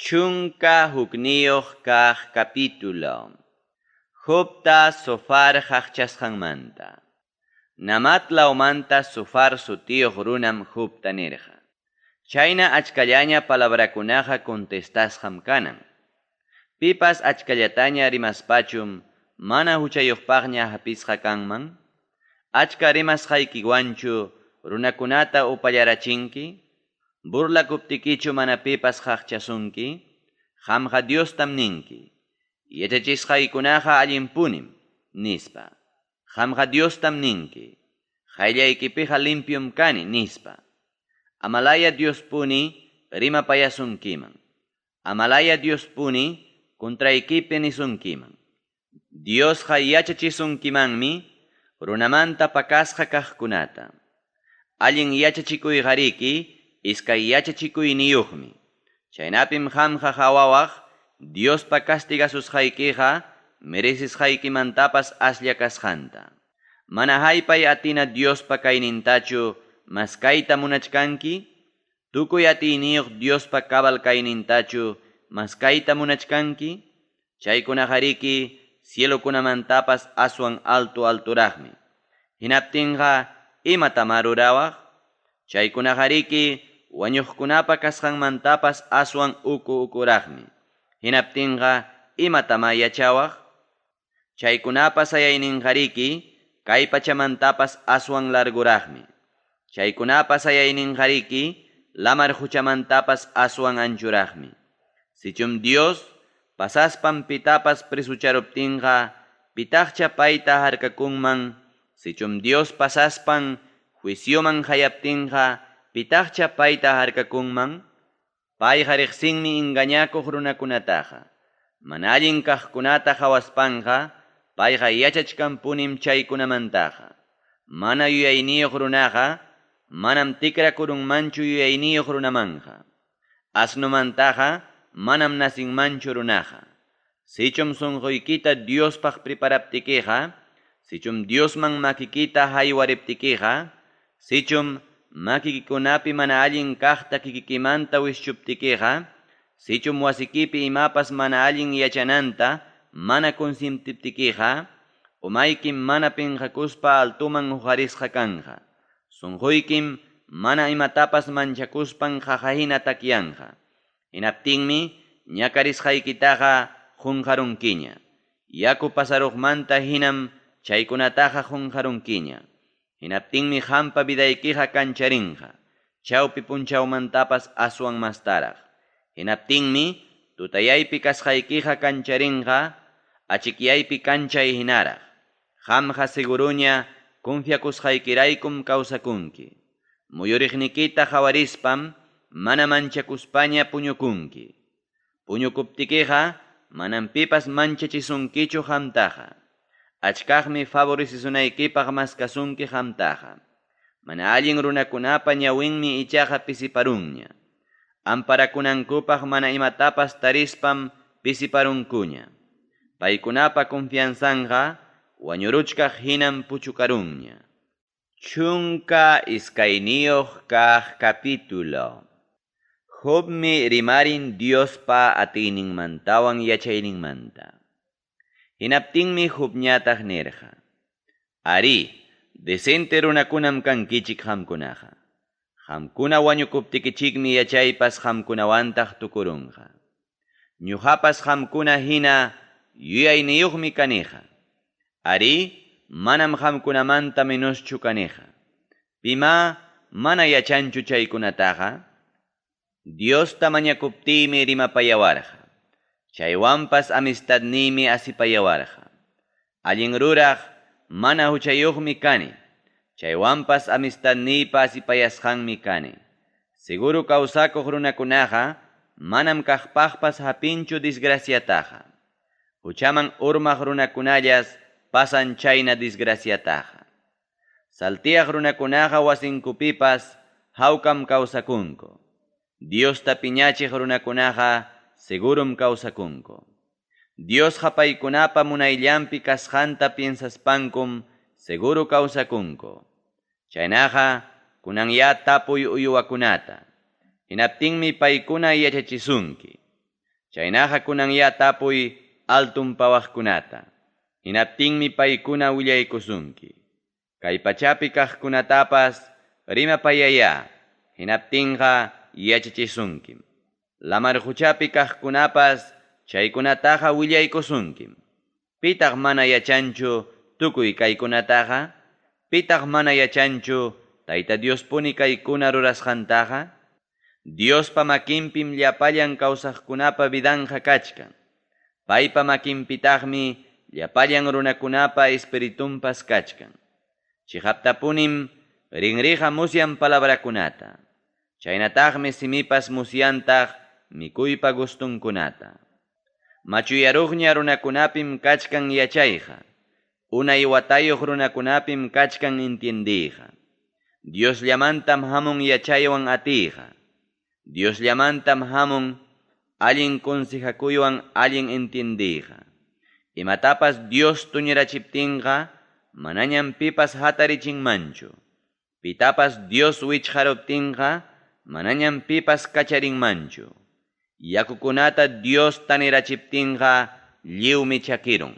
11 kaq capítulo. Jobta Zofar qaqchasqanmanta. Naamat lawmanta Zofar sutiyuq runam Jobta nirqa: Chayna achkallaña palabrakunaqa contestasqam kanan. Pipas achkallataña rimaspachum mana huchayuqpaqña hapisqa kanman? Achka rimasqaykiwanchu runakunata upallarachinki? Burlakuptikichu mana pipas qaqchasunki? Qamqa Diostam ninki: Yachachisqaykunaqa allinpunim, nispa. Qamqa Diostam ninki: Qayllaykipiqa limpiom kani, nispa. Amalaya Diospuni rimapayasunkiman. Amalaya Diospuni contraykipi nisunkiman. Diosqa yachachisunkimanmi runamanta pakasqa kaqkunata. Allin yachachikuyqariki iskay yachachikuyniyuqmi. Chaynapim qamqa qawawaq Diospa castigasusqaykiqa merecesqaykimantapas aslla kasqanta. Mana haypay atina Diospa kaynintachu maskayta munachkanki? Tukuy atiyniyuq Diospa cabal kaynintachu maskayta munachkanki? Chaykunaqariki cielokunamantapas aswan alto altoraqmi. Hinaptinqa imatamá rurawaq? Chaykunaqariki wañuqkunapa kasqanmantapas aswan uku ukuraqmi. Hinaptinqa imatamá yachawaq? Chaykunapa sayayninqariki kay pachamantapas aswan largoraqmi. Chaykunapa sayayninqariki lamar quchamantapas aswan anchuraqmi. Sichum Dios pasaspan pitapas presucharuptinqa, pitaqcha payta harkakunman? Sichum Dios pasaspan juicioman hayaptinqa, pitaqcha payta harkakunman? Payqa riqsinmi engañakuq runakunataqa. Mana allin kaqkunata qawaspanqa, payqa yachachkanpunim chaykunamantaqa. Mana yuyayniyuq runaqa manam tikrakurunmanchu yuyayniyuq runamanqa. Asnomantaqa manam nacinmanchu runaqa. Sichum sunquykita Diospaq preparaptikiqa, sichum Diosman makikita haywariptikiqa, sichum makikikunapi mana allin kaqta kikikimanta wischuptikiqa, sichum wasikipi imapas mana allin yachananta mana consientiptikiqa, umaykim mana pinqakuspa altoman huqarisqa kanqa. Sunquykim mana imatapas manchakuspan qaqa hina takyanqa. Hinaptinmi ñakarisqaykitaqa qunqarunkiña. Yaku pasaruqmanta hinam chaykunataqa qunqarunkiña. Hinaptinmi qampa vidaykiqa kancharinqa, chawpi punchawmantapas aswan mastaraq. Hinaptinmi tutayaypi kasqaykiqa kancharinqa, achikyaypi kanchay hinaraq. Qamqa seguroña confiakusqaykiraykum kawsakunki. Muyuriqnikita qawarispam mana manchakuspaña puñukunki. Puñukuptikiqa manam pipas manchachisunkichu qamtaqa. Achkaqmi favorecesunaykipaq maskasunki qamtaqa. Mana allin runakunapa ñawinmi ichaqa pisiparunña. Amparakunankupaq mana imatapas tarispam pisiparunkuña. Paykunapa confianzanqa wañuruchkaq hinam puchukarunña. 12 kaq capítulo. Jobmi rimarin Diospa atiyninmantawan yachayninmanta. Hinaptinmi Jobñataq nirqa: Arí, decente runakunam kankichik qamkunaqa. Qamkuna wañukuptikichikmi yachaypas qamkunawantaq tukurunqa. Ñuqapas qamkuna hina yuyayniyuqmi kaniqa. Arí, manam qamkunamanta menoschu kaniqa. Pimá mana yachanchu chaykunataqa? Diosta mañakuptiymi rimapayawarqa. Chaywanpas amistadniymi asipayawarqa. Allin ruraq mana huchayuqmi kani. Chaywanpas amistadniypa asipayasqanmi kani. Seguro kawsakuq runakunaqa manam kaqpaqpas hapinchu desgraciataqa. Huchaman urmaq runakunallas pasan chayna desgraciataqa. Saltiaq runakunaqa wasinkupipas hawkam kawsakunku. Diosta piñachiq runakunaqa segurum kawsakunku. Diosqa paykunapa munayllanpi kasqanta piensaspankum seguro kawsakunku. Chaynaqa kunanyá tapuy uywakunata. Hinaptinmi paykuna yachachisunki. Chaynaqa kunanyá tapuy altun pawaqkunata. Hinaptinmi paykuna willaykusunki. Kay pachapi kaqkunatapas rimapayayá, hinaptinqa yachachisunkim. Lamar quchapi kaqkunapas chaykunataqa willaykusunkim. Pitaq mana yachanchu tukuy kaykunataqa? Pitaq mana yachanchu Tayta Diospuni kaykuna rurasqantaqa? Diospa makinpim llapallan kawsaqkunapa vidanqa kachkan. Paypa makinpitaqmi llapallan runakunapa espiritunpas kachkan. Chiqaptapunim rinriqa musyan palabrakunata. Chaynataqmi simipas musyantaq mikuypa gustunkunata. Machuyaruqña runakunapim kachkan yachayqa. Unay watayuq runakunapim kachkan entiendiyqa. Diosllamantam hamun yachaywan atiyqa. Diosllamantam hamun allin consejakuywan allin entiendiyqa. Imatapas Dios tuñirachiptinqa manañam pipas hatarichinmanchu. Pitapas Dios wichqaruptinqa manañam pipas kacharinmanchu. Yakukunata Dios tanirachiptinqa lliwmi chakirun.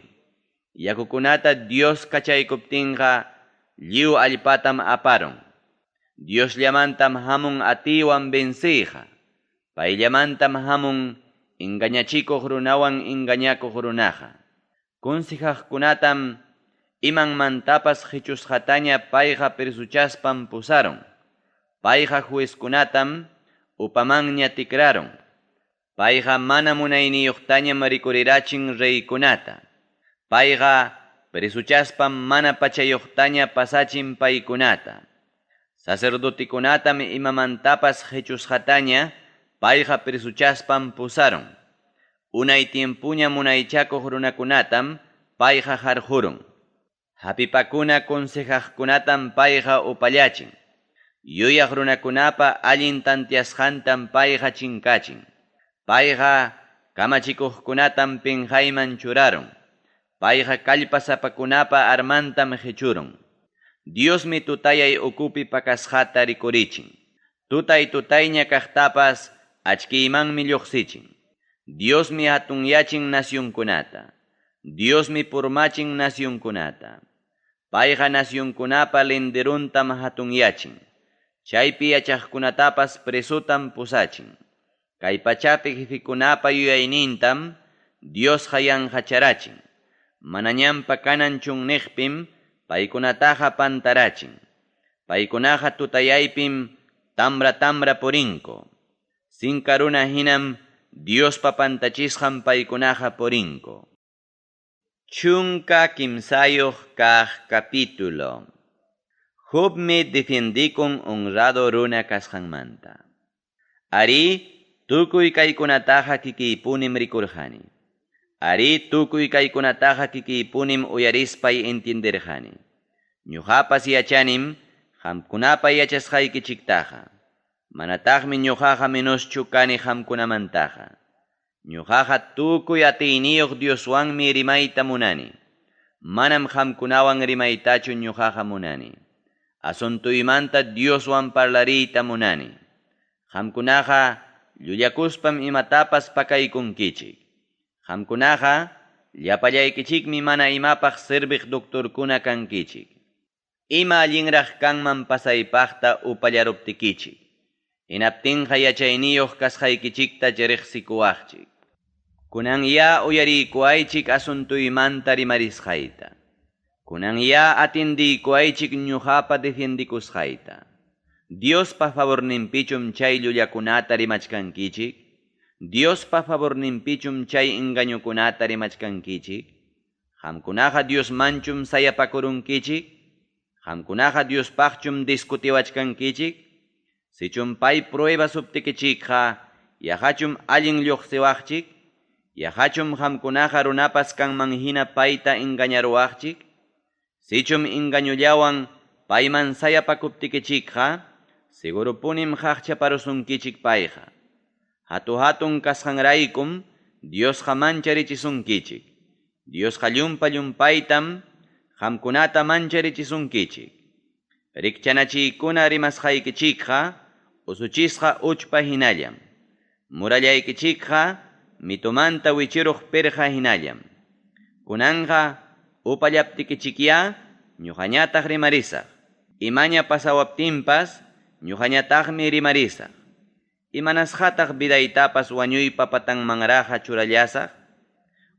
Yakukunata Dios kachaykuptinqa lliw allpatam aparun. Diosllamantam hamun atiwan venciyqa. Payllamantam hamun engañachikuq runawan engañakuq runaqa. Consejaqkunatam imanmantapas qichusqataña payqa presuchaspan pusarun. Payqa juezkunatam upamanña tikrarun. Payqa mana munayniyuqtañam rikurirachin reykunata. Payqa presuchaspan mana pachayuqtaña pasachin paykunata. Sacerdotikunatam imamantapas qichusqataña payqa presuchaspan pusarun. Unay tiempuña munaychakuq runakunatam payqa harqurun. Hapipakuna consejaqkunatam payqa upallachin. Yuyaq runakunapa allin tantiasqantam payqa chinkachin. Payqa kamachikuqkunatam pinqayman churarun. Payqa kallpasapakunapa armantam qichurun. Diosmi tutayay ukupi pakasqata rikurichin. Tutay tutayña kaqtapas achkiymanmi lluqsichin. Diosmi hatunyachin nacionkunata. Diosmi purmachin nacionkunata. Payqa nacionkunapa linderuntam hatunyachin. Chaypi yachaqkunatapas presutam pusachin. Kay pachapi jefikunapa yuyaynintam Diosqa yanqacharachin. Manañampa kanan chunniqpim paykunataqa pantarachin. Paykunaqa tutayaypim tambra tambra purinku. Sinka runa hinam Diospa pantachisqan paykunaqa purinku. 13 kaq capítulo. Jobmi defiendikun honrado runa kasqanmanta. Ari, tukuy kaykunataqa kikiypunim rikurqani. Ari, tukuy kaykunataqa kikiypunim uyarispay entienderqani. Ñuqapas yachanim qamkunapa yachasqaykichiktaqa. Manataqmi ñuqaqa menoschu kani qamkunamantaqa. Ñuqaqa tukuy atiyniyuq Dioswanmi rimayta munani. Manam qamkunawan rimaytachu ñuqaqa munani. Asuntuymanta Dioswan parlariyta munani. Qamkunaqa llullakuspam imatapas pakaykunkichik. Qamkunaqa llapallaykichikmi mana imapaq serviq doctorkuna kankichik. Ima allinraq kanman pasaypaqta upallaruptikichik. Hinaptinqa yachayniyuq kasqaykichikta riqsikuwaqchik. Kunanya uyariykuwaychik asuntuymanta rimarisqayta. Kunanya atindiykuwaychik ñuqapa defiendikusqayta. Diospa favorninpichum chay llullakunata rimachkankichik. Diospa favorninpichum chay engañukunata rimachkankichik. Qamkunaqa Diosmanchum sayapakurunkichik. Qamkunaqa Diospaqchum discutiwachkankichik. Sichum pay prueba suptikichikqa, yaqachum allin lluqsiwaqchik, yaqachum qamkunaqa runapas kanman hina payta engañaruwaqchik. Sichum engañullawan payman sayapakuptikichikqa, segurupunim qaqchaparusunkichik payqa. Hatu-hatun kasqanraykum Diosqa mancharichisunkichik. Diosqa llumpa llumpaytam qamkunata mancharichisunkichik. Rikchanachiykuna rimasqaykichikqa usuchisqa uchpa hinallam. Murallaykichikqa mitumanta wichiruq pirqa hinallam. Kunanqa upallaptikichikyá ñuqañataq rimarisaq. Imaña pasawaptinpas ñuqañataqmi rimarisaq. Imanasqataq vidaytapas wañuypa patanmanraqa churallasaq?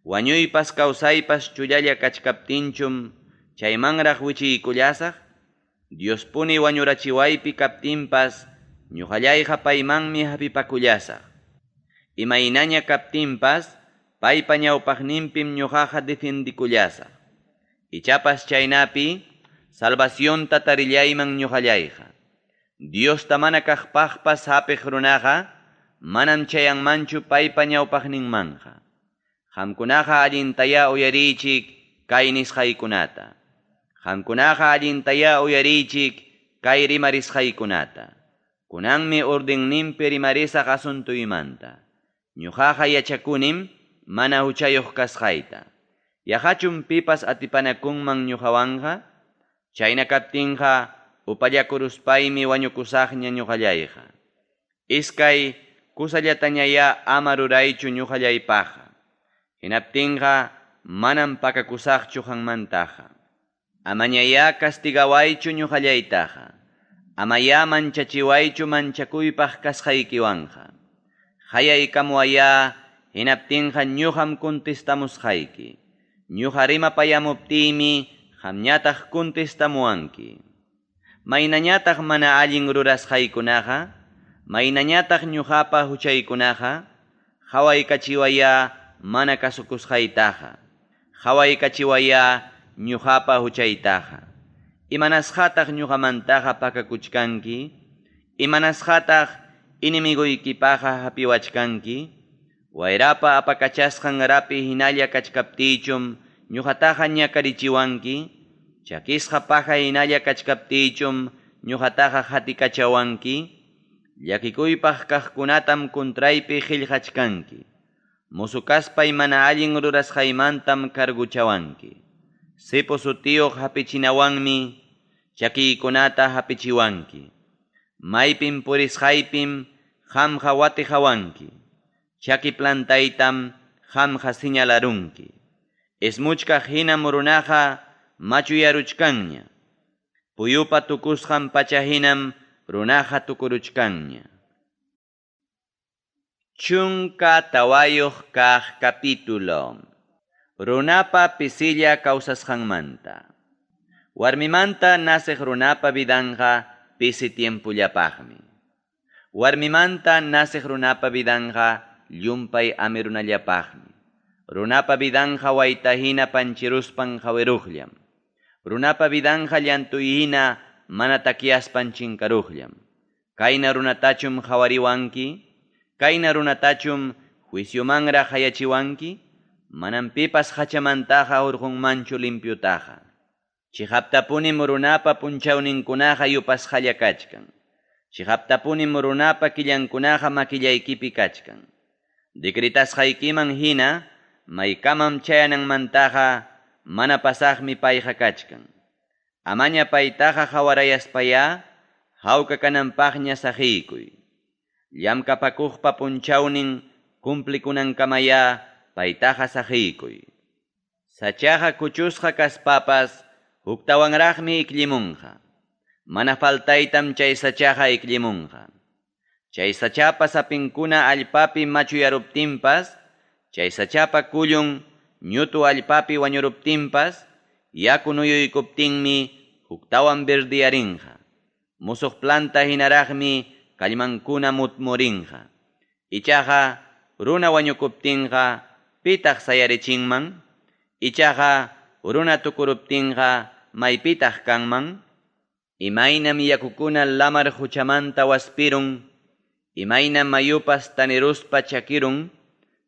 Wañuypas kawsaypas chullalla kachkaptinchum chaymanraq wichiykullasaq? Diospuni wañurachiwaypi kaptinpas ñuqallayqa paymanmi hapipakullasaq. Imaynaña kaptinpas paypa ñawpaqninpim ñuqaqa defiendikullasaq. Ichapas chaynapi salvacionta tarillayman ñuqallayqa. Diosta mana kaqpaqpas hapiq runaqa manam chayanmanchu paypa ñawpaqninmanqa. Qamkunaqa allintayá uyariychik kay nisqaykunata. Qamkunaqa allintayá uyariychik kay rimarisqaykunata. Kunanmi ordinninpi rimarisaq asuntuymanta. Ñuqaqa yachakunim mana huchayuq kasqayta. Yaqachum pipas atipanakunman ñuqawanqa? Chayna kaptinqa upallakuruspaymi wañukusaqña ñuqallayqa. Iskay kusallatañayá ama ruraychu ñuqallaypaqqa. Hinaptinqa manam pakakusaqchu qanmantaqa. Amañayá castigawaychu ñuqallaytaqa. Amayá manchachiwaychu manchakuypaq kasqaykiwanqa. Hayaykamuwayá hinaptinqa ñuqam contestamusqayki. Ñuqa rimapayamuptiymi qamñataq contestamuwanki. Maynañataq mana allin rurasqaykunaqa, maynañataq ñuqapa huchaykunaqa, qhawaykachiwayá mana kasukusqaytaqa, qhawaykachiwayá ñuqapa huchaytaqa. Imanasqataq ñuqamantaqa pakakuchkanki? Imanasqataq enemigoykipaqa hapiwachkanki? Wayrapa apakachasqan rapi hinalla kachkaptiychum ñuqataqa ñakarichiwanki? Chakisqa paja hinalla kachkaptiychum ñuqataqa hatikachawanki? Llakikuypaq kaqkunatam contraypi qillqachkanki. Musu kaspay mana allin rurasqaymantam carguchawanki. Sipo sutiyuq hapichinawanmi chakiykunata hapichiwanki. Maypim purisqaypim qamqa watiqawanki. Chaki plantaytam qamqa señalarunki. Ismuchkaq hinam runaqa machuyaruchkanña. Puyupa tukusqan pacha hinam runaqa tukuruchkanña. 14 kaq capítulo. Runapa pisilla kawsasqanmanta. Warmimanta naciq runapa vidanqa pisi tiempullapaqmi. Warmimanta naciq runapa vidanqa llumpay amirunallapaqmi. Runapa vidanqa waytahina panchiruspan hawiruqllam. Runapa vidanqa llantuyhina mana takyaspan chinkaruqllam. Kayna runatachum hawariwanki? Kayna runatachum juiciomanraq hayachiwanki? Manam pipas hachamantaqa hurqunmanchu limpiutaqa. Chiqaptapunim runapa punchawninkunaqa yupasqalla kachkan. Chiqaptapunim runapa killankunaqa makillaykipi kachkan. Decretasqaykiman hina maykamam chayananmantaqa mana pasaqmi payqa kachkan. Amaña paytaqa hawarayaspayá hawka kananpaqña saqiykuy. Llamkapakuqpa punchawnin cumplikunankamayá paytaqa saqiykuy. Sachaqa kuchusqa kaspapas huktawanraqmi iklimunqa. Mana faltaytam chay sachaqa iklimunqa. Chay sachapa sapinkuna allpapi machuyaruptinpas, chay sachapa kullun ñutu allpapi wañuruptinpas, yaku nuyuykuptinmi huktawan verdiyarinqa. Musuq planta hinaraqmi kallmankuna mutmurinqa. Ichaqa runa wañukuptinqa pitaq sayarichinman? Ichaqa runa tukuruptinqa maypitaq kanman? Imaynam yakukuna lamar huchamanta waspirun, imaynam mayupas taniruspa chakirun,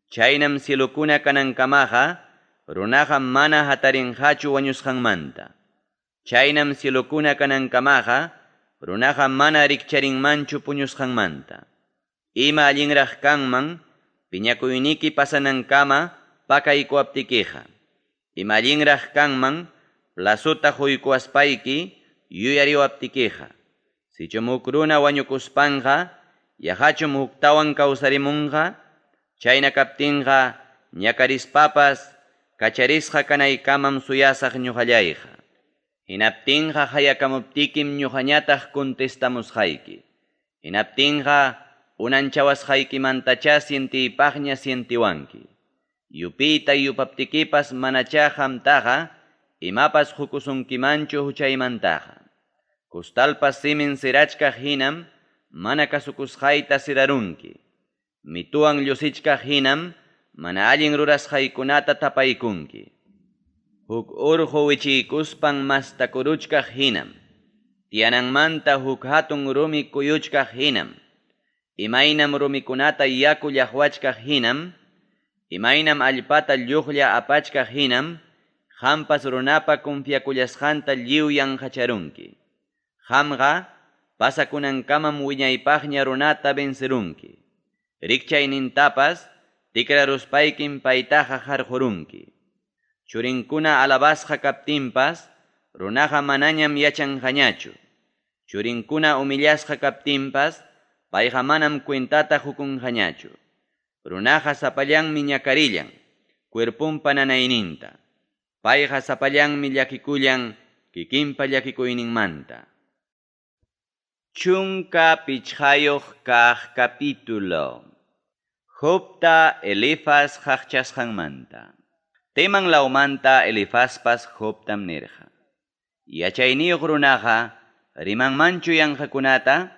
chaynam cielokuna kanankamaqa runaqa mana hatarinqachu wañusqanmanta. Chaynam cielokuna kanankamaqa runaqa mana rikcharinmanchu puñusqanmanta. Ima allinraq kanman piñakuyniki pasanankama pakaykuwaptikiqa. Ima allinraq kanman plazota huykuwaspayki yuyariwaptikiqa. Sichum huk runa wañukuspanqa, yaqachum huktawan kawsarimunqa? Chayna kaptinqa ñakarispapas kacharisqa kanaykamam suyasaq ñuqallayqa. Hinaptinqa qayakamuptikim ñuqañataq contestamusqayki. Hinaptinqa unanchawasqaykimantachá sientiypaqña sientiwanki. Yupiyta yupaptikipas manachá qamtaqa imapas qukusunkimanchu huchaymantaqa. Costalpa simin sirachkaq hinam mana kasukusqayta sirarunki. Mituwan llusichkaq hinam mana allin rurasqaykunata tapaykunki. Huk urqu wichiykuspan mastakuruchkaq hinam. Tiyananmanta huk hatun rumi kuyuchkaq hinam. Imaynam rumikunata yaku llaqwachkaq hinam, imaynam allpata lluqlla apachkaq hinam, qampas runapa confiakullasqanta lliw yanqacharunki. Qamqa pasakunankamam wiñaypaqña runata vencerunki. Rikchaynintapas tikraruspaykim paytaqa qarqurunki. Churinkuna alabasqa kaptinpas, runaqa manañam yachanqañachu. Churinkuna humillasqa kaptinpas, payqa manam cuentata qukunqañachu. Runaqa sapallanmi ñakarillan, cuerponpa nanayninta. Payqa sapallanmi llakikullan, kikinpa llakikuyninmanta. 15 kaq capítulo. Jobta Elifaz qaqchasqanmanta. Teman lawmanta Elifazpas Jobtam nirqa. Yachayniyuq runaqa rimanmanchu yanqakunata?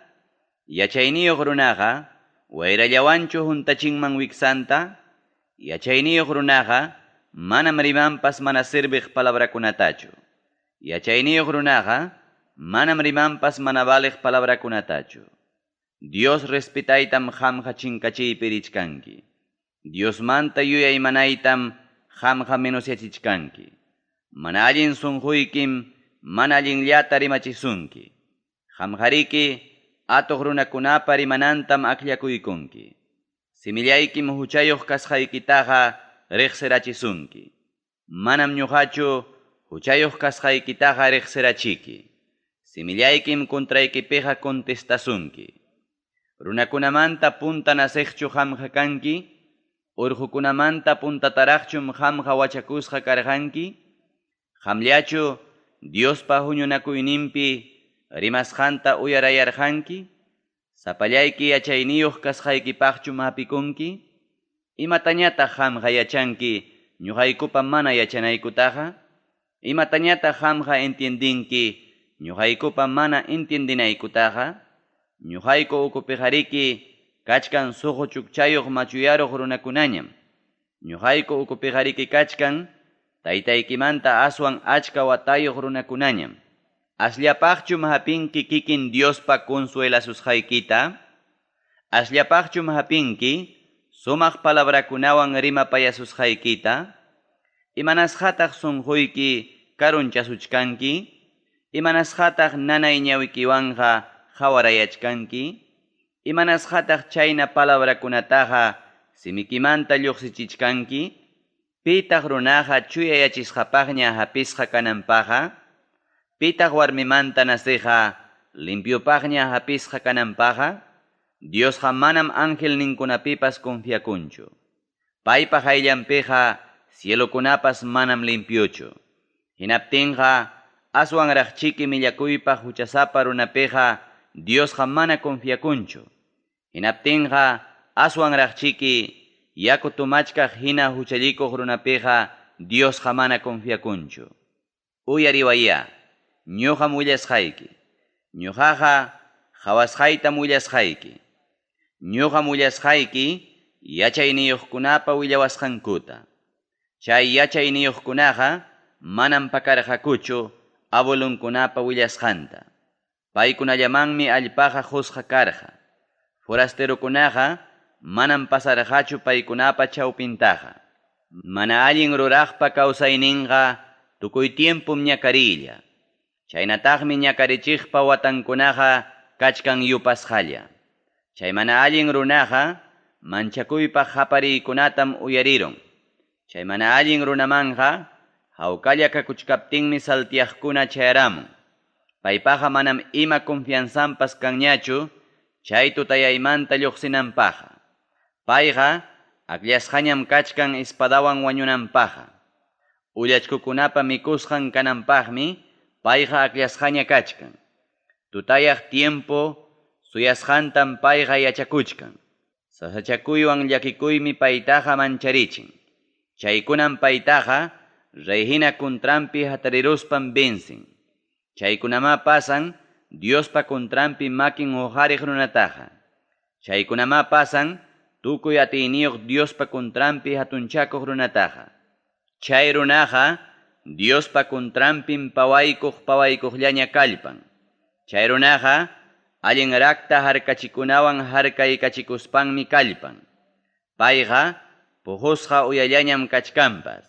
Yachayniyuq runaqa wayrallawanchu huntachinman wiksanta? Yachayniyuq runaqa manam rimanpas mana serviq palabrakunatachu. Yachayniyuq runaqa manam rimanpas mana valiq palabrakunatachu. Dios respetaytam qamqa chinkachiypi richkanki. Diosmanta yuyaymanaytam qamqa menosyachichkanki. Mana allin sunquykim mana allinllata rimachisunki. Qamqariki atuq runakunapa rimanantam akllakuykunki. Simillaykim huchayuq kasqaykitaqa riqsirachisunki. Manam ñuqachu huchayuq kasqaykitaqa riqsirachiki. Simillaykim contraykipiqa contestasunki. Runakunamanta punta naciqchu qamqa kanki? Urqukunamanta puntataraqchum qamqa wachakusqa karqanki? Qamllachu Diospa huñunakuyninpi rimasqanta uyarayarqanki? Sapallayki yachayniyuq kasqaykipaqchum hapikunki? Imatañataq qamqa yachanki ñuqaykupa mana yachanaykutaqa? Imatañataq qamqa entiendinki ñuqaykupa mana entiendinaykutaqa? Ñuqayku ukupiqariki kachkan suqu chukchayuq machuyaruq runakunañam. Ñuqayku ukupiqariki kachkan taytaykimanta aswan achka watayuq runakunañam. Asllapaqchum hapinki kikin Diospa consuelasusqaykita? Asllapaqchum hapinki sumaq palabrakunawan rimapayasusqaykita? Imanasqataq sunquyki karunchasuchkanki? Imanasqataq nanay ñawikiwanqa qawarayachkanki? Imanasqataq chayna palabrakunataqa simikimanta lluqsichichkanki? Pitaq runaqa chuyayachisqapaqña hapisqa kananpaqqa? Pitaq warmimanta naciqa limpiopaqña hapisqa kananpaqqa? Diosqa manam angelninkunapipas confiakunchu. Paypa qayllanpiqa cielokunapas manam limpiochu. Hinaptinqa aswanraqchiki millakuypaq huchasapa runapiqa Diosqa mana confiakunchu. Hinaptinqa aswanraqchiki yaku tumachkaq hina huchallikuq runapiqa Diosqa mana confiakunchu. Uyariwayá, ñuqam willasqayki. Ñuqaqa qhawasqaytam willasqayki. Ñuqam willasqayki yachayniyuqkunapa willawasqankuta. Chay yachayniyuqkunaqa manam pakarqakuchu abuelunkunapa willasqanta. Paykunallamanmi allpaqa qusqa karqa. Forasterokunaqa manam pasarqachu paykunapa chawpintaqa. Mana allin ruraqpa kawsayninqa tukuy tiempum ñakarilla. Chaynataqmi ñakarichiqpa watankunaqa kachkan yupasqalla. Chay mana allin runaqa manchakuypaq qapariykunatam uyarirun. Chay mana allin runamanqa hawkalla kakuchkaptinmi saltiaqkuna chayaramun. Paypaqa manam ima confianzanpas kanñachu chay tutayaymanta lluqsinanpaqqa. Payqa Akllasqañam kachkan espadawan wañunanpaqqa. Ullachkukunapa mikusqan kananpaqmi payqa akllasqaña kachkan. Tutayaq tiempo suyasqantam payqa yachakuchkan. Sasachakuywan llakikuymi paytaqa mancharichin. Chaykunam paytaqa rey hina contranpi hatariruspan vencen. Chaykunamá pasan Diospa contranpi makin hoqariq runataqa. Chaykunamá pasan tukuy atiyniyuq Diospa contranpi hatunchakuq runataqa. Chay runaqa Diospa contranpim pawaykuq pawaykuqllaña kallpan. Chay runaqa allin rakta harkachikunawan harkaykachikuspanmi kallpan. Payqa puqusqa uyallañam kachkanpas.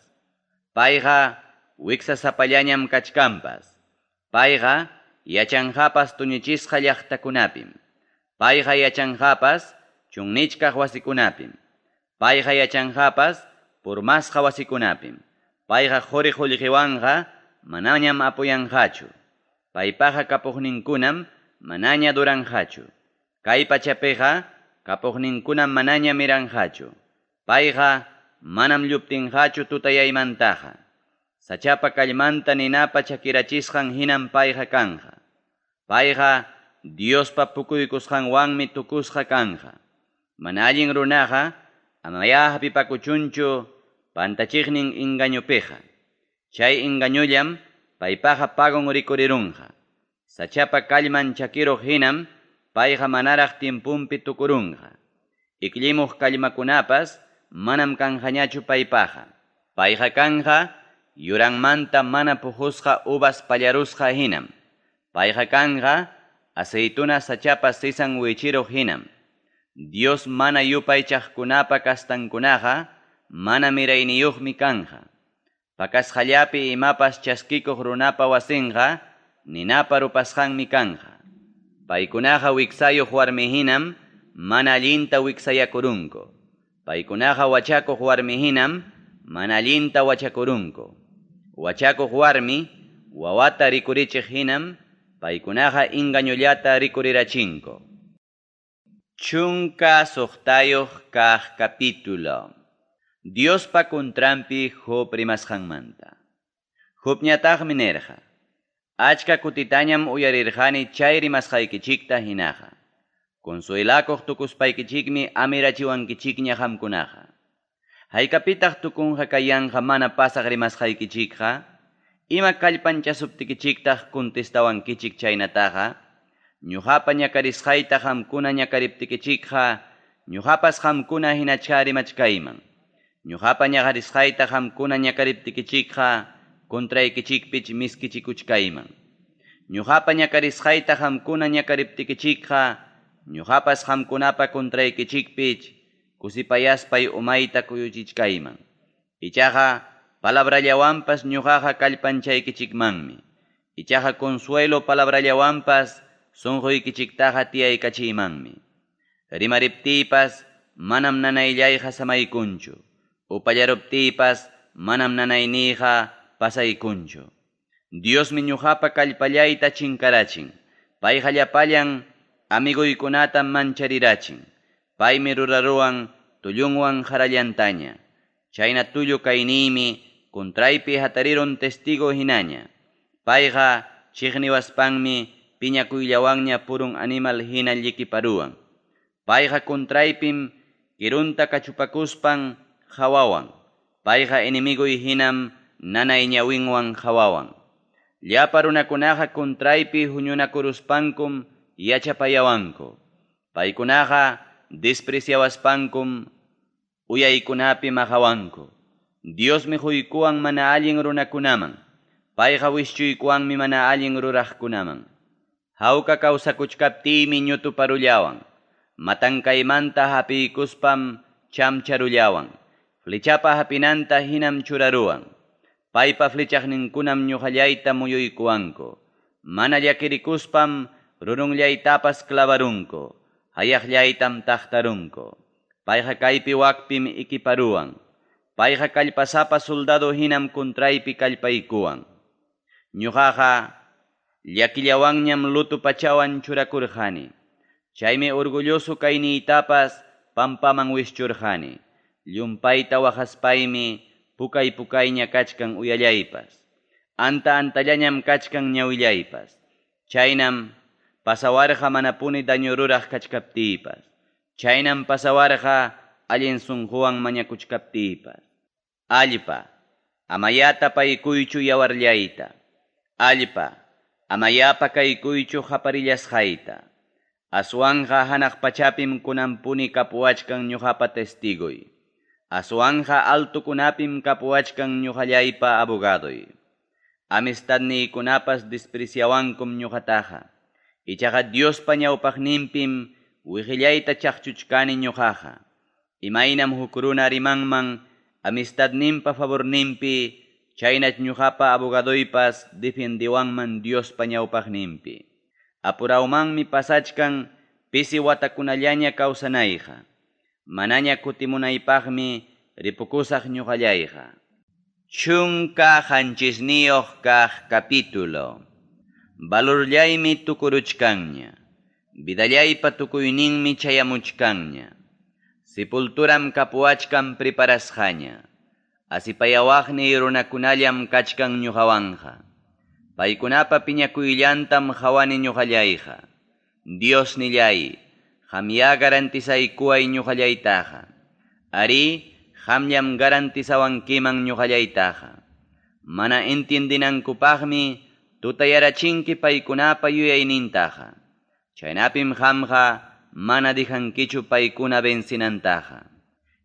Payqa wiksasapallañam kachkanpas. Payqa yachanqapas tuñichisqa llaqtakunapim. Payqa yachanqapas chunnichkaq wasikunapim. Payqa yachanqapas purmasqa wasikunapim. Payqa quri qullqiwanqa manañam apuyanqachu. Paypaqa kapuqninkunam manaña duranqachu. Kay pachapiqa kapuqninkunam manaña miranqachu. Payqa manam lluptinqachu tutayaymantaqa. Sachapa kallmanta ninapa chakirachisqan hinam payqa kanqa. Payqa Diospa pukuykusqanwanmi tukusqa kanqa. Mana allin runaqa amayá hapipakuchunchu pantachiqnin engañopiqa. Chay engañollam paypaqa pagon rikurirunqa. Sachapa kallman chakiruq hinam payqa manaraq tiempunpi tukurunqa. Ikllimuq kallmakunapas manam kanqañachu paypaqa. Payqa kanqa yuranmanta mana puqusqa uvas pallarusqa hinam. Payqa kanqa aceituna sachapa sisan wichiruq hinam. Dios mana yupaychaqkunapa kastankunaqa mana mirayniyuqmi kanqa. Pakasqallapi imapas chaskikuq runapa wasinqa ninapa rupasqanmi kanqa. Paykunaqa wiksayuq warmi hinam mana allinta wiksayakurunku. Paykunaqa wachakuq warmi hinam mana allinta wachakurunku. Wachakuq warmi wawata rikurichiq hinam paykunaqa engañollata rikurirachinku. 16 kaq capítulo. Diospa contranpi Job rimasqanmanta. Jobñataqmi nirqa: Achka kutitañam uyarirqani chay rimasqaykichikta hinaqa. Consuelakuq tukuspaykichikmi amirachiwankichikña qamkunaqa. Haykapitaq tukunqa kayanqa mana pasaq rimasqaykichikqa? Ima kallpanchasuptikichiktaq contestawankichik chaynataqa? Ñuqapa ñakarisqayta qamkuna ñakariptikichikqa, ñuqapas qamkuna hinachá rimachkayman. Ñuqapa ñakarisqayta qamkuna ñakariptikichikqa, contraykichikpich miskichikuchkayman. Ñuqapa ñakarisqayta qamkuna ñakariptikichikqa, ñuqapas qamkunapa contraykichikpich kusipayaspay umayta kuyuchichkayman. Ichaqa palabrallawanpas ñuqaqa kallpanchaykichikmanmi. Ichaqa consuelo palabrallawanpas sunquykichiktaqa tiyaykachiymanmi. Rimariptiypas manam nanayllayqa samaykunchu. Upallaruptiypas manam nanayniyqa pasaykunchu. Diosmi ñuqapa kallpallayta chinkarachin. Payqa llapallan amiguykunatam mancharirachin. Paymi ruraruwan tullunwan qarallantaña. Chayna tullu kayniymi contraypi hatarirun testigo hinaña. Payqa chiqniwaspanmi piñakuyllawanña purun animal hina llikiparuwan. Payqa contraypim kirunta kachupakuspan qawawan. Payqa enemigoy hinam nanay ñawinwan qawawan. Llapa runakunaqa contraypi huñunakuruspankum yachapayawanku. Paykunaqa despreciawaspankum uyaykunapi maqawanku. Diosmi quykuwan mana allin runakunaman. Payqa wischuykuwanmi mana allin ruraqkunaman. Hawka kawsakuchkaptiymi ñutuparullawan. Matankaymanta hapiykuspam chamcharullawan. Flechapa hapinanta hinam churaruwan. Paypa flechaqninkunam ñuqallayta muyuykuwanku. Mana llakirikuspam rurunllaytapas clavarunku. Hayaqllaytam taqtarunku. Payqa kaypi wakpim ikiparuwan. Payqa kallpasapa soldado hinam contraypi kallpaykuwan. Ñuqaqa llakillawanñam luto pachawan churakurqani. Chaymi orgulloso kayniytapas pampaman wischurqani. Llumpayta waqaspaymi pukay-pukayña kachkan uyallaypas. Anta-antallañam kachkan ñawillaypas. Chaynam pasawarqa manapuni daño ruraq kachkaptiypas. Chaynam pasawarqa allin sunquwan mañakuchkaptiypas. Allpa, amayá tapaykuychu yawarllayta. Allpa, amayá pakaykuychu qaparillasqayta. Aswanqa hanaq pachapim kunanpuni kapuwachkan ñuqapa testigoy. Aswanqa altokunapim kapuwachkan ñuqallaypa abogadoy. Amistadniykunapas despreciawankum ñuqataqa. Ichaqa Diospa ñawpaqninpim wiqillayta chaqchuchkani ñuqaqa. Imaynam huk runa rimanman amistadninpa favorninpi, chaynach ñuqapa abogadoypas defiendewanman Diospa ñawpaqninpi. Apurawmanmi pasachkan pisi watakunallaña kawsanayqa. Manaña kutimunaypaqmi ripukusaq ñuqallayqa. 17 kaq capítulo. Valorllaymi tukuruchkanña. Vidallaypa tukuyninmi chayamuchkanña. Sepulturam kapuwachkan preparasqaña. Asipayawaqniy runakunallam kachkan ñuqawanqa. Paykunapa piñakuyllantam qawani ñuqallayqa. Dios nillay, qamyá garantizaykuway ñuqallaytaqa. Arí, qamllam garantizawankiman ñuqallaytaqa. Mana entiendinankupaqmi tutayarachinki paykunapa yuyaynintaqa. Chaynapim qamqa mana dijankichu paykuna vencinantaqa.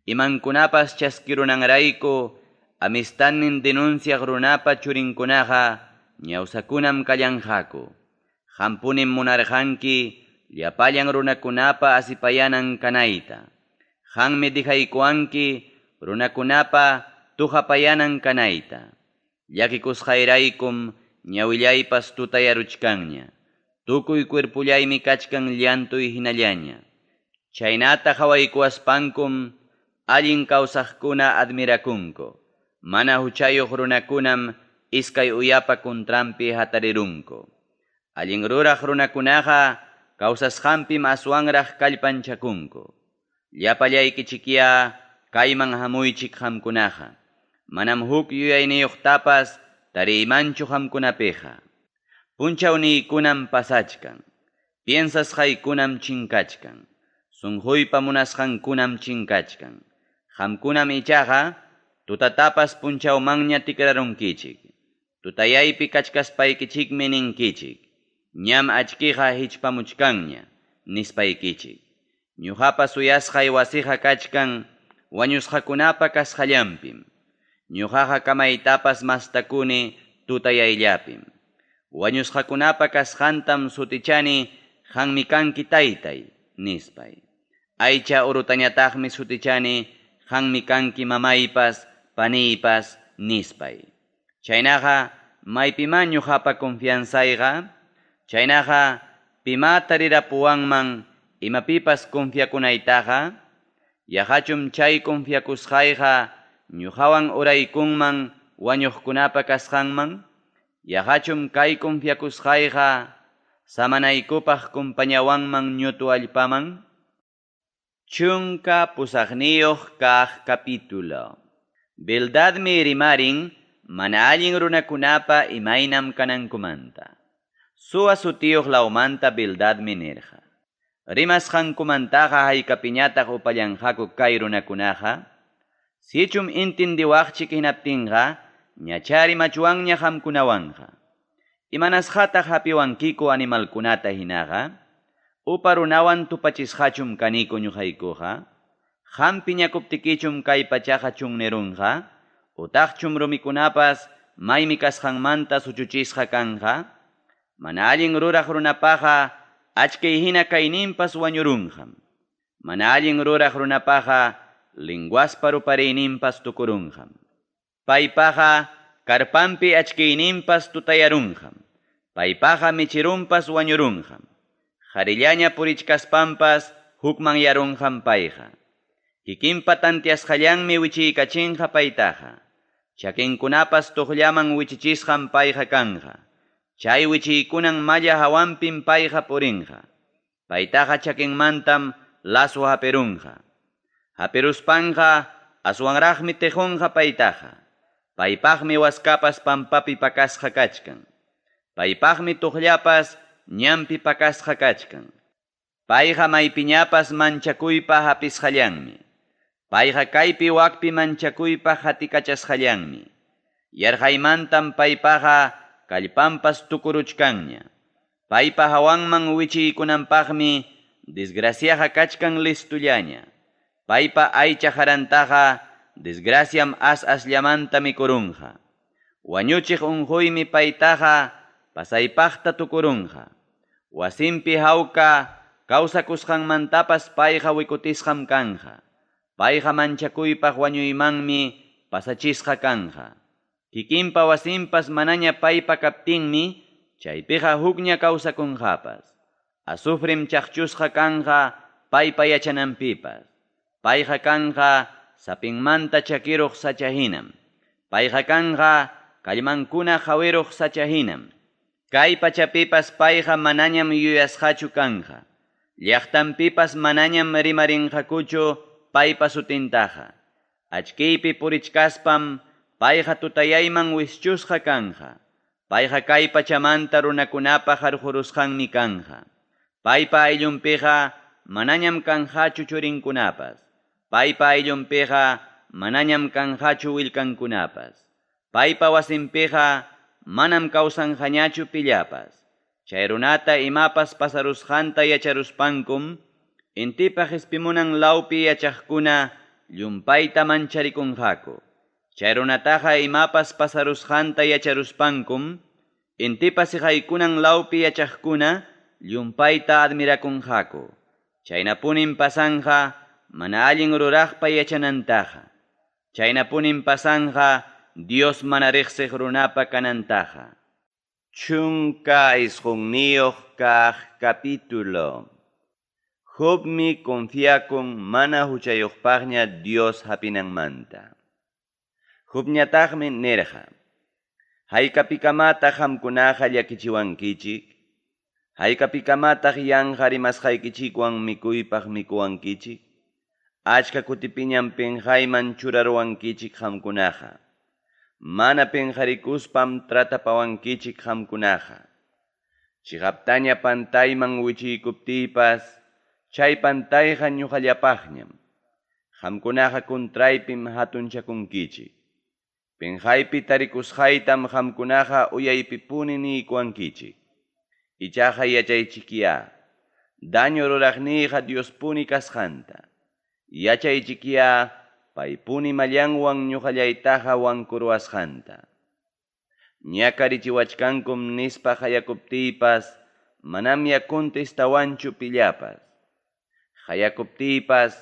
Imankunapas chaskirunanrayku amistadnin denunciaq runapa churinkunaqa ñawsakunam kallanqaku. Qampunim munarqanki llapallan runakunapa asipayanan kanayta. Qanmi dijaykuwanki runakunapa tuqapayanan kanayta. Llakikusqayraykum ñawillaypas tutayaruchkanña. Tukuy cuerpullaymi kachkan llantuy hinallaña. Chaynata qawaykuwaspankum allin kawsaqkuna admirakunku. Mana huchayuq runakunam iskay uyapa kuntranpi hatarirunku. Allin ruraq runakunaqa kawsasqanpim aswanraq kallpanchakunku. Llapallaykichikya kayman hamuychik qamkunaqa. Manam huk yuyayniyuqtapas tariymanchu qamkunapiqa. Punchawniykunam pasachkan. Piensasqaykunam chinkachkan. Sunquypa munasqankunam chinkachkan. Qamkunam ichaqa tutatapas punchawmanña tikrarunkichik. Tutayaypi kachkaspaykichikmi ninkichik. Ñam achkiqa hichpamuchkanña, nispaykichik. Ñuqapa suyasqay wasiqa kachkan wañusqakunapa kasqallanpim. Ñuqaqa kamaytapas mastakuni tutayayllapim. Wañusqakunapa kasqantam sutichani qanmi kanki taytay, nispay. Aycha urutañataqmi sutichani qanmi kanki mamaypas, paniypas, nispay. Chaynaqa maypimá ñuqapa confianzayqa? Chaynaqa pimá tarirapuwanman imapipas confiakunaytaqa? Yaqachum chay confiakusqayqa ñuqawan uraykunman wañuqkunapa kasqanman? Yaqachum kay confiakusqayqa samanaykupaq kumpañawanman ñutu allpaman? 18 kaq capítulo. Bildadmi rimarin mana allin runakunapa imaynam kanankumanta. Suwa sutiyuq lawmanta Bildadmi nirqa. Rimasqankumantaqa haykapiñataq upallanqaku kay runakunaqa? Sichum intindiwaqchik hinaptinqa, ñacha rimachuwanña qamkunawanqa. Imanasqataq hapiwankiku animalkunata hinaqa? Upa runawan tupachisqachum kaniku ñuqaykuqa? Qam piñakuptikichum kay pachaqa chunnirunqa? Utaqchum rumikunapas maymi kasqanmanta suchuchisqa kanqa? Mana allin ruraq runapaqa achkay hina kayninpas wañurunqam. Mana allin ruraq runapaqa linguaspa rupariyninpas tukurunqam. Paypaqa karpanpi achkayninpas tutayarunqam. Paypaqa michirunpas wañurunqam. Qharillaña purichkaspanpas hukmanyarunqam payqa. Kikinpa tantiasqallanmi wichiykachinqa paytaqa. Chakinkunapas tuqllaman wichichisqam payqa kanqa. Chay wichiykunan malla hawanpim payqa purinqa. Paytaqa chakinmantam lazo hapirunqa. Hapiruspanqa Aswanraqmi teqonqa paytaqa. Paypaqmi waskapas pampapi pakasqa kachkan. Paypaqmi toqllapas ñanpi pakasqa kachkan. Payqa maypiñapas manchakuypa hapisqallanmi. Payqa kaypi wakpi manchakuypa qatikachasqallanmi. Yarqaymantam paypaqa kallpanpas tukuruchkanña. Paypa hawanman wichiykunanpaqmi desgraciaqa kachkan listullaña. Paypa aycha qarantaqa desgraciam as-asllamanta mikurunqa. Wañuchiq unquymi paytaqa pasaypaqta tukurunqa. Wasinpi hawka kawsakusqanmantapas payqa wikutisqam kanqa. Payqa manchakuypaq wañuymanmi pasachisqa kanqa. Kikinpa wasinpas manaña paypa kaptinmi chaypiqa hukña kawsakunqapas. Azufrem chaqchusqa kanqa paypa yachananpipas. Payqa kanqa sapinmanta chakiruq sacha hinam. Payqa kanqa kallmankuna hawiruq sacha hinam. Kay pachapipas payqa manañam yuyasqachu kanqa. Llaqtanpipas manañam rimarinqakuchu paypa sutintaqa. Achkiypi purichkaspam payqa tutayayman wischusqa kanqa. Payqa kay pachamanta runakunapa qarqurusqanmi kanqa. Paypa ayllunpiqa manañam kanqachu churinkunapas. Paypa ayllunpiqa manañam kanqachu willkankunapas. Paypa wasinpiqa manam kawsanqañachu pillapas. Chay runata imapas pasarusqanta yacharuspankum, intipa qispimunan lawpi yachaqkuna llumpayta mancharikunqaku. Chay runataqa imapas pasarusqanta yacharuspankum, intipa siqaykunan lawpi yachaqkuna llumpayta admirakunqaku. Chaynapunim pasanqa mana allin ruraqpa yachanantaqa. Chaynapunim pasanqa Dios mana riqsiq runapa kanantaqa. 19 kaq capítulo. Jobmi confiakun mana huchayuqpaqña Dios hapinanmanta. Jobñataqmi nirqa: Haykapikamataq qamkunaqa llakichiwankichik? Haykapikamataq yanqa rimasqaykichikwan mikuypaq mikuwankichik? Achka kutipiñam pinqayman churaruwankichik qamkunaqa. Mana pinqarikuspam tratapawankichik qamkunaqa. Chiqaptaña pantayman wichiykuptiypas, chay pantayqa ñuqallapaqñam. Qamkunaqa contraypim hatunchakunkichik. Pinqaypi tarikusqaytam qamkunaqa uyaypipuni niykuwankichik. Ichaqa yachaychikyá, daño ruraqniyqa Diospuni kasqanta. Yachaychikyá, paypuni mallanwan ñuqallaytaqa wankuruwasqanta. Ñakarichiwachkankum nispa qayakuptiypas, manamya contestawanchu pillapas. Qayakuptiypas,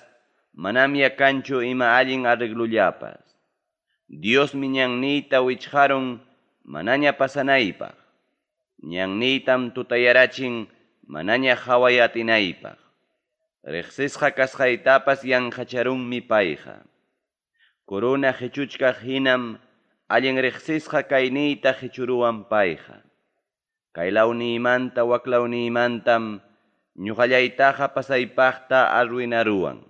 manamya kanchu ima allin arreglullapas. Diosmi ñanniyta wichqarun manaña pasanaypaq. Ñanniytam tutayarachin manaña qhaway atinaypaq. Riqsisqa kasqaytapas yanqacharunmi payqa. Corona qichuchkaq hinam allin riqsisqa kayniyta qichuruwan payqa. Kaylawniymantawaklawniymantam ñuqallaytaqa pasaypaqta arruinaruwan.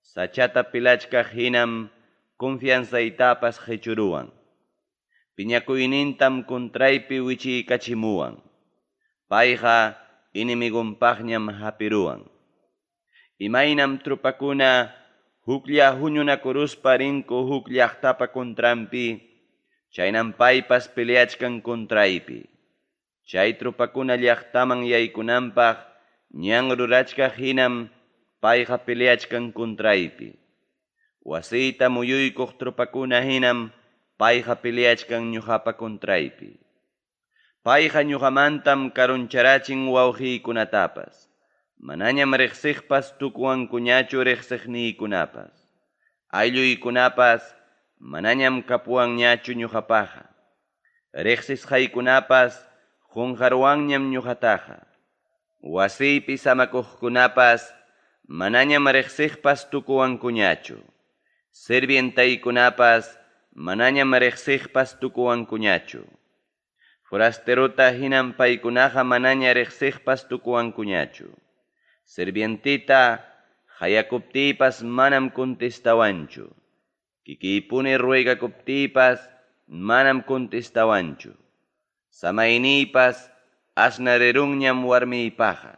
Sachata pilachkaq hinam confianzaytapas qichuruwan. Piñakuynintam contraypi wichiykachimuwan. Payqa enemigonpaqñam hapiruwan. Imaynam trupakuna huklla huñunakuruspa rinku huk llaqtapa contranpi, chaynam paypas peleachkan contraypi. Chay trupakuna llaqtaman yaykunanpaq ñan rurachkaq hinam payqa peleachkan contraypi. Wasiyta muyuykuq trupakuna hinam payqa peleachkan ñuqapa contraypi. Payqa ñuqamantam karuncharachin wawqiykunatapas. Manañam riqsiqpas tukuwankuñachu riqsiqniykunapas. Aylluykunapas manañam kapuwanñachu ñuqapaqa. Riqsisqaykunapas qunqaruwanñam ñuqataqa. Wasiypi samakuqkunapas manañam riqsiqpas tukuwankuñachu. Sirvientaykunapas manañam riqsiqpas tukuwankuñachu. Forasterota hinam paykunaqa manaña riqsiqpas tukuwankuñachu. Sirvientita qayakuptiypas manam contestawanchu. Kikiypuni ruegakuptiypas manam contestawanchu. Samayniypas asnarirunñam warmiypaqa.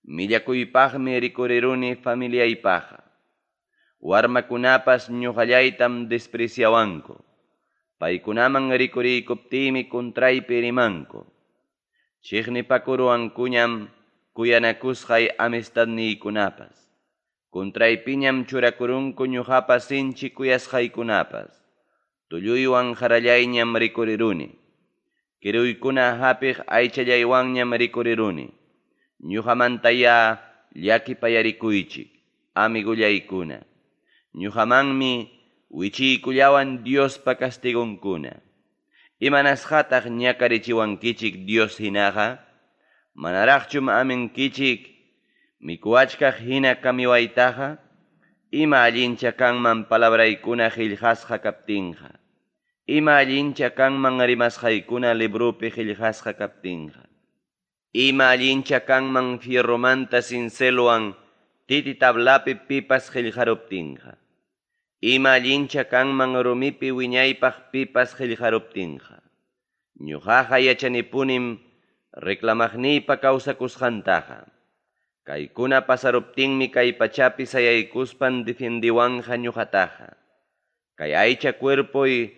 Millakuypaqmi rikuriruni familiaypaqa. Warmakunapas ñuqallaytam despreciawanku. Paykunaman rikuriykuptiymi contraypi rimanku. Chiqnipakuruwankuñam kuyanakusqay amistadniykunapas. Contraypiñam churakurunku ñuqapa sinchi kuyasqaykunapas. Tulluywan qarallayñam rikuriruni. Kiruykuna hapiq aychallaywanñam rikuriruni. Ñuqamantayá llakipayarikuychik, amigollaykuna. Ñuqamanmi wichiykullawan Diospa castigonkuna. Imanasqataq ñakarichiwankichik Dios hinaqa? Manaraqchum aminkichik mikuwachkaq hina kamiwaytaqa? Ima allincha kanman palabraykuna qillqasqa kaptinqa? Ima allincha kanman rimasqaykuna libropi qillqasqa kaptinqa? Ima allincha kanman fierromanta cincelwan titi tablapi pipas qillqaruptinqa? Ima allincha kanman rumipi wiñaypaq pipas qillqaruptinqa? Ñuqaqa yachanipunim reclamaqniypa kawsakusqantaqa. Kaykuna pasaruptinmi kay pachapi sayaykuspan defiendiwanja ñuqataqa. Kay aycha cuerpoy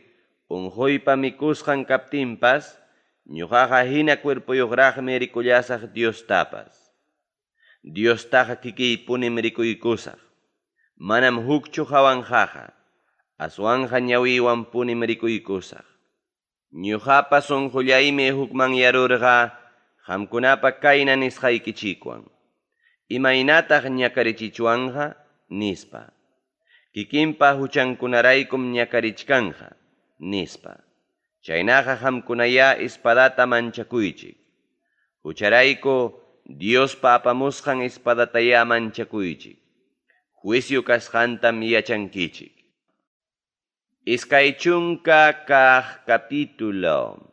unquypa mikusqan kaptinpas, ñuqaqa hina cuerpoyuqraqmi rikullasaq Diostapas. Diostaqa kikiypunim rikuykusaq. Manam hukchu hawanqaqa, aswanja ñawiywanpunim rikuykusaq. Ñuqapa sunqullaymi hukmanyarurqa qamkunapa kayna nisqaykichikwan. Imaynataq ñakarichichwanqa nispa. Kikinpa huchankunaraykum ñakarichkanja nispa. Chaynaqa qamkunayá espadata manchakuychik. Hucharayku Diospa apamusqan espadatayá manchakuychik. Juicio kasqantam yachankichik. Iskay chunka kaq capítulo.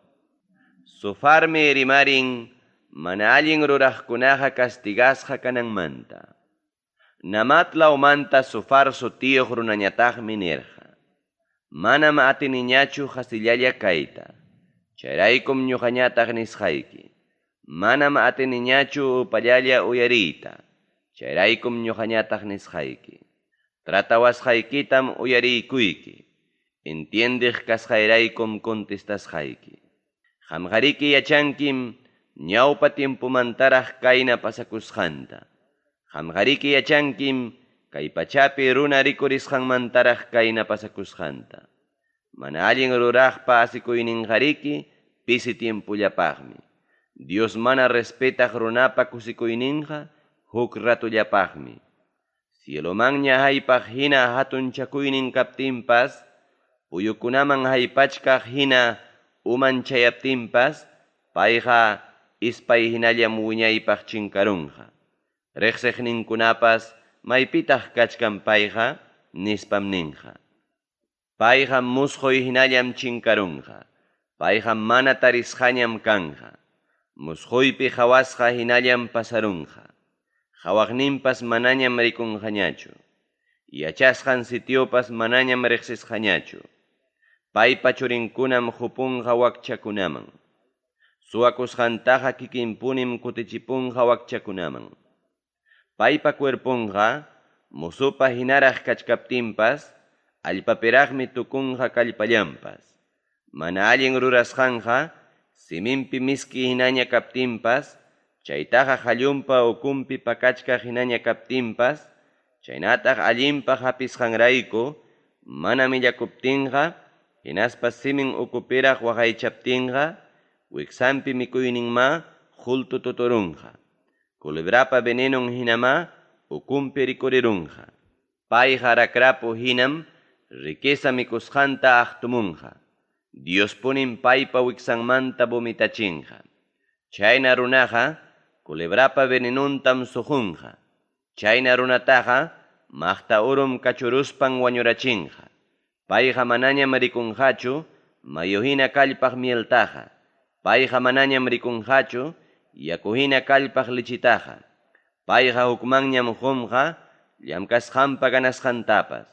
Zofarmi rimarin mana allin ruraqkunaqa castigasqa kananmanta. Namat lawmanta Zofar sutiyuq runañataqmi nirqa. Manam atiniñachu qasillalla kayta. Chayraykum ñuqañataq nisqayki. Manam atiniñachu upallalla uyariyta. Chayraykum ñuqañataq nisqayki. Tratawasqaykitam uyariykuyki. Entiendiq kasqayraykum contestasqayki. Qamqariki yachankim ñawpa tiempomantaraq kayna pasakusqanta. Qamqariki yachankim kay pachapi runa rikurisqanmantaraq kayna pasakusqanta. Mana allin ruraqpa asikuyninqariki pisi tiempollapaqmi. Dios mana respetaq runapa kusikuyninqa huk ratullapaqmi. Cielomanña haypaq hina hatunchakuynin kaptinpas, puyukunaman haypachkaq hina uman chayaptinpas, payqa ispay hinallam wiñaypaq chinkarunqa. Riqsiqninkunapas maypitaq kachkan payqa nispam ninqa. Payqa musquy hinallam chinkarunqa. Payqa mana tarisqañam kanja. Musquypi qhawasqa hinallam pasarunqa. Qhawaqninpas manañam rikunqañachu. Yachasqan sitiopas manañam riqsisqañachu. Paypa churinkunam qupunqa wakchakunaman. Suwakusqantaqa kikinpunim kutichipunqa wakchakunaman. Paypa cuerponqa musupa hinaraq kachkaptinpas, allpapiraqmi tukunqa kallpallanpas. Mana allin rurasqanqa, siminpi miski hinaña kaptinpas, chaytaqa hallunpa ukunpi pakachkaq hinaña kaptinpas, chaynataq allinpaq hapisqanrayku, mana millakuptinqa, hinaspa simin ukupiraq waqaychaptinqa, wiksanpi mikuyninma hultu tuturunqa. Culebrapa venenon hinama ukunpi rikurirunqa. Payqa rakrapu hinam riqueza mikusqanta aqtumunqa. Diospunim paypa wiksanmanta vomitachinqa. Chayna runaqa culebrapa venenuntam suqunqa. Chayna runataqa maqta urum kachuruspan wañurachinqa. Payqa manañam rikunqachu mayu hina kallpaq mieltaqa. Payqa manañam rikunqachu yaku hina kallpaq lichitaqa. Payqa hukmanñam qunqa llamkasqanpa ganasqantapas.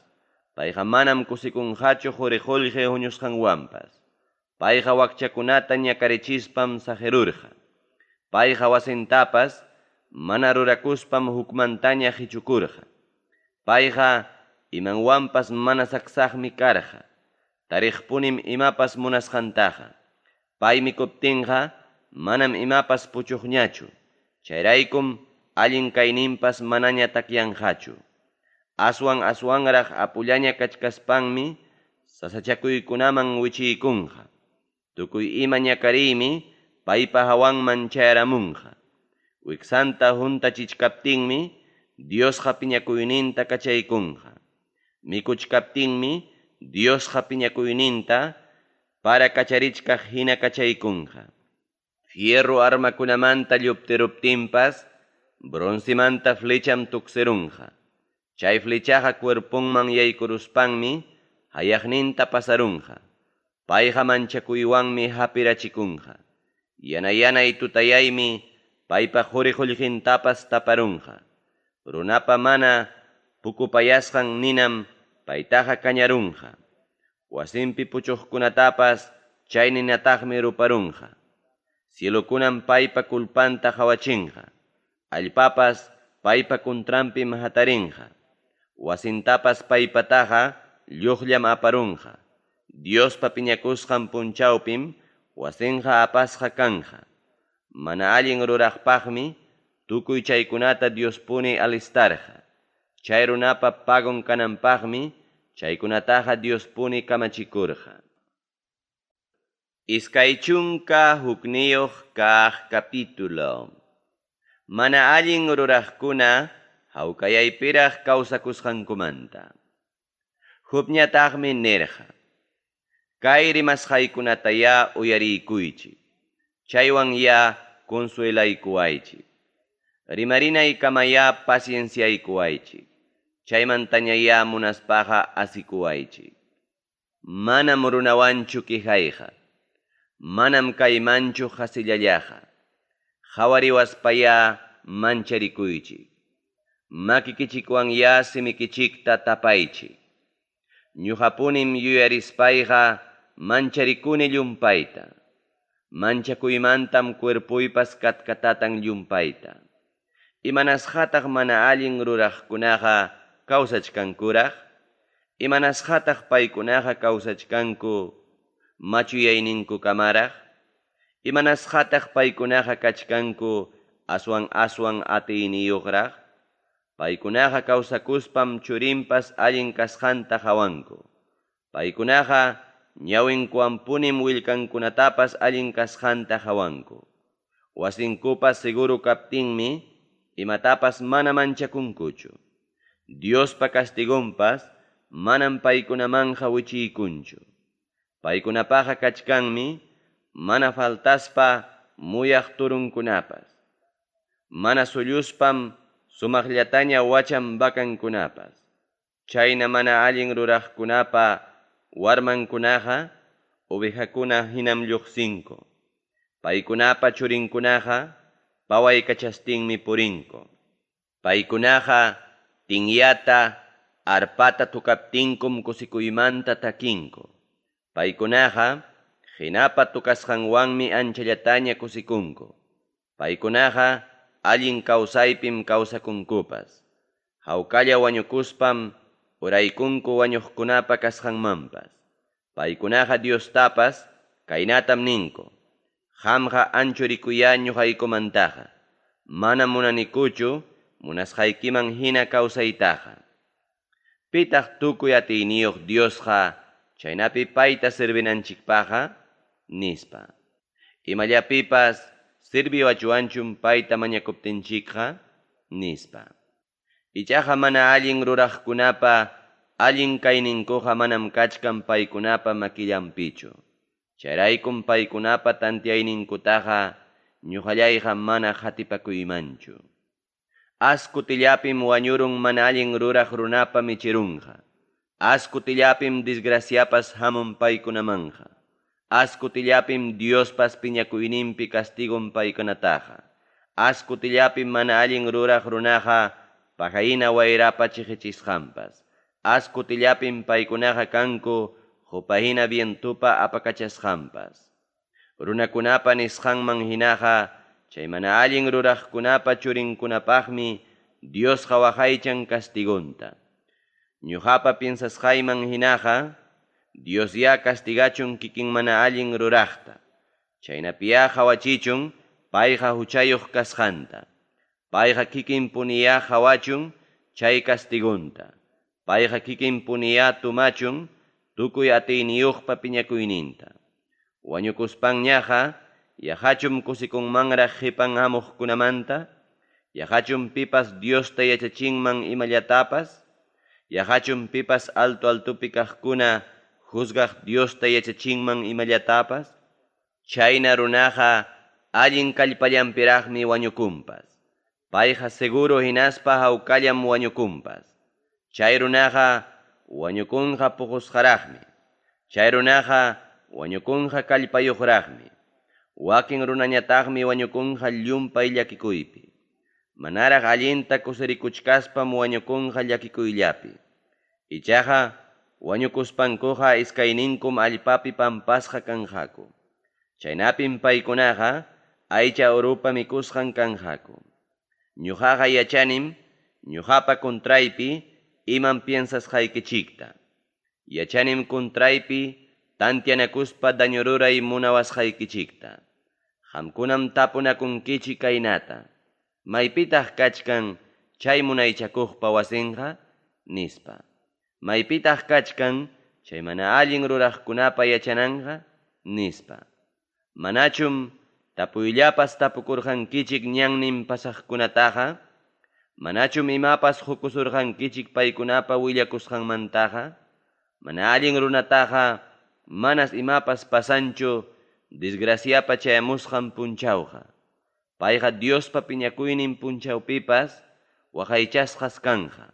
Payqa manam kusikunqachu qori-qollqe huñusqanwanpas. Payqa wakchakunata ñakarichispam saqerurqa. Payqa wasintapas mana rurakuspam hukmantaña qichukurqa. Payqa imanwanpas mana saksaqmi karqa. Tariqpunim imapas munasqantaqa. Pay mikuptinqa manam imapas puchuqñachu. Chayraykum allin kayninpas manaña takyanqachu. Aswan aswanraq apullaña kachkaspanmi sasachakuykunaman wichiykunqa. Tukuy ima ñakariymi paypa hawanman chayaramunqa. Wiksanta huntachichkaptinmi Diosqa piñakuyninta kachaykunqa. Mikuchkaptinmi Diosqa piñakuyninta para kacharichkaq hina kachaykunqa. Fierro armakunamanta lluptiruptinpas broncemanta flecham tuksirunqa. Chay flechaqa cuerponman yaykuruspanmi hayaqninta pasarunqa. Payqa manchakuywanmi hapirachikunqa. Yana-yanay tutayaymi paypa qori-qollqintapas taparunqa. Runapa mana pukupayasqan ninam paytaqa kañarunqa. Wasinpi puchuqkunatapas chay ninataqmi ruparunqa. Cielokunam paypa culpanta qawachinqa. Allpapas paypa contranpim hatarinqa. Wasintapas paypataqa lluqllam aparunqa. Diospa piñakusqan punchawpim wasinqa apasqa kanqa. Mana allin ruraqpaqmi tukuy chaykunata Diospuni alistarqa. Chay runapa pagon kananpaqmi chaykunataqa Diospuni kamachikurqa. 21 kaq capítulo. Mana allin ruraqkuna hawkayaypiraq kawsakusqankumanta. Jobñataqmi nirqa: Kay rimasqaykunatayá uyariykuychik. Chaywan ya consuelaykuwaychik. Rimarinaykamayá pacienciaykuwaychik. Chaymantañayá munaspaqa asikuwaychik. Manam runawanchu quejayqa. Manam kaymanchu qasillallaqa. Qhawariwaspayá mancharikuychik. Makikichikwanyá simikichikta tapaychik. Ñuqapunim yuyarispayqa mancharikuni llumpayta. Manchakuymantam cuerpoypas katkatatan llumpayta. Imanasqataq mana allin ruraqkunaqa kawsachkankuraq? Imanasqataq paykunaqa kawsachkanku machuyayninkukamaraq? Imanasqataq paykunaqa kachkanku aswan aswan atiyniyuqraq? Paykunaqa kawsakuspam churinpas allin kasqanta qawanku. Paykunaqa ñawinkuwanpunim willkankunatapas allin kasqanta qawanku. Wasinkupas seguro kaptinmi imatapas mana manchakunkuchu. Diospa castigonpas manam paykunamanqa wichiykunchu. Paykunapaqa kachkanmi mana faltaspa muyaq turunkunapas. Mana sulluspam sumaqllataña wachan vacankunapas. Chayna mana allin ruraqkunapa warmankunaqa ovejakuna hinam lluqsinku. Paykunapa churinkunaqa pawaykachastinmi purinku. Paykunaqa tinyata arpata tukaptinkum kusikuymanta takinku. Paykunaqa hinapa tukasqanwanmi anchallataña kusikunku. Paykunaqa allin kawsaypim kawsakunkupas. Hawkalla wañukuspam uraykunku wañuqkunapa kasqanmanpas. Paykunaqa Diostapas kaynatam ninku: Qamqa anchurikuyá ñuqaykumantaqa. Manam munanikuchu munasqaykiman hina kawsaytaqa. Pitaq tukuy atiyniyuq Diosqa chaynapi payta servinanchikpaqqa? Nispa. Imallapipas sirviwachuanchum payta mañakuptinchikqa? Nispa. Ichaqa mana allin ruraqkunapa allin kayninkuqa manam kachkan paykunapa makillanpichu. Chayraykum paykunapa tantiayninkutaqa ñuqallayqa mana qatipakuymanchu. Askutillapim wañurun mana allin ruraq runapa michirunqa. Askutillapim desgraciapas hamun paykunamanqa. Askutillapim Diospas piñakuyninpi castigon paykunataqa. Askutillapim mana allin ruraq runaqa pahayna wayrapa chiqichisqanpas. As kutillapim paykunaqa kanku qopa hina vientopa apakachasqanpas. Runakunapa nisqanman hinaqa chay mana allin ruraqkunapa churinkunapaqmi Diosqa waqaychan castigonta. Ñuqapa piensasqayman hinaqa Diosyá castigachun kikin mana allin ruraqta. Chaynapiyá qawachichun payqa huchayuq kasqanta. Payqa kikin puniyá qawachun chay castigonta. Payqa kikin puniyá tumachun tukuy atiyniyuqpa piñakuyninta. Wañukuspanñaqa yaqachum kusikunmanraq qipan hamuqkunamanta? Yaqachum pipas Diosta yachachinman imallatapas? Yaqachum pipas alto altopi kaqkuna juzgaq Diosta yachachinman imallatapas? Chayna runaqa allin kallpallanpiraqmi wañukunpas. Payqa seguro hinaspa hawkallam wañukunpas. Chay runaqa wañukunqa puqusqaraqmi. Chay runaqa wañukunqa kallpayuqraqmi. Wakin runañataqmi wañukunqa llumpay llakikuypi. Manaraq allinta kusirikuchkaspam wañukunqa llakikuyllapi. Ichaqa wañukuspankuqa iskayninkum allpapi pampasqa kanqaku. Chaynapim paykunaqa aycha urupa mikusqan kanqaku. Ñuqaqa yachanim ñuqapa contraypi imam piensasqaykichikta. Yachanim contraypi tantianakuspa daño ruray munawasqaykichikta. Qamkunam tapunakunkichik kaynata. Maypitaq kachkan chay munaychakuqpa wasinqa? Nispa. Maypitaq kachkan chay mana allin ruraqkunapa yachananqa? Nispa. Manachum tapuyllapas tapukurqankichik ñannin pasaqkunataqa? Manachum imapas qukusurqankichik paykunapa willakusqanmantaqa? Mana allin runataqa manas imapas pasanchu desgraciapa chayamusqan punchawqa. Payqa Diospa piñakuynin punchawpipas waqaychasqas kanqa.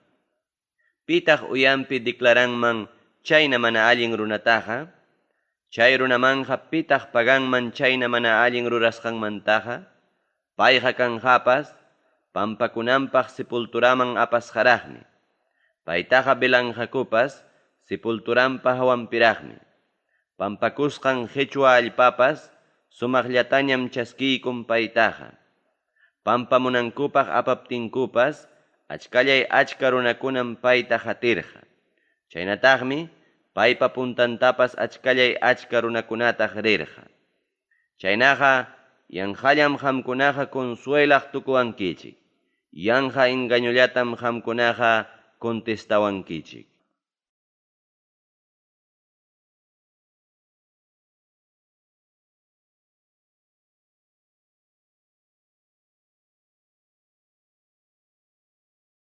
Pitaq uyanpi declaranman chayna mana allin runataqa? Chay runamanqa pitaq paganman chayna mana allin rurasqanmantaqa? Payqa kanqapas pampakunanpaq sepulturaman apasqaraqmi. Paytaqa velanqakupas sepulturanpa hawanpiraqmi. Pampakusqan qichwa allpapas sumaqllatañam chaskiykun paytaqa. Pampamunankupaq apaptinkupas achkallay achka runakunam payta qatirqa. Chaynataqmi paypa puntantapas achkallay achka runakunataq rirqa. Chaynaqa yanqallam qamkunaqa consuelaq tukuwankichik. Yanqa engañollatam qamkunaqa contestawankichik.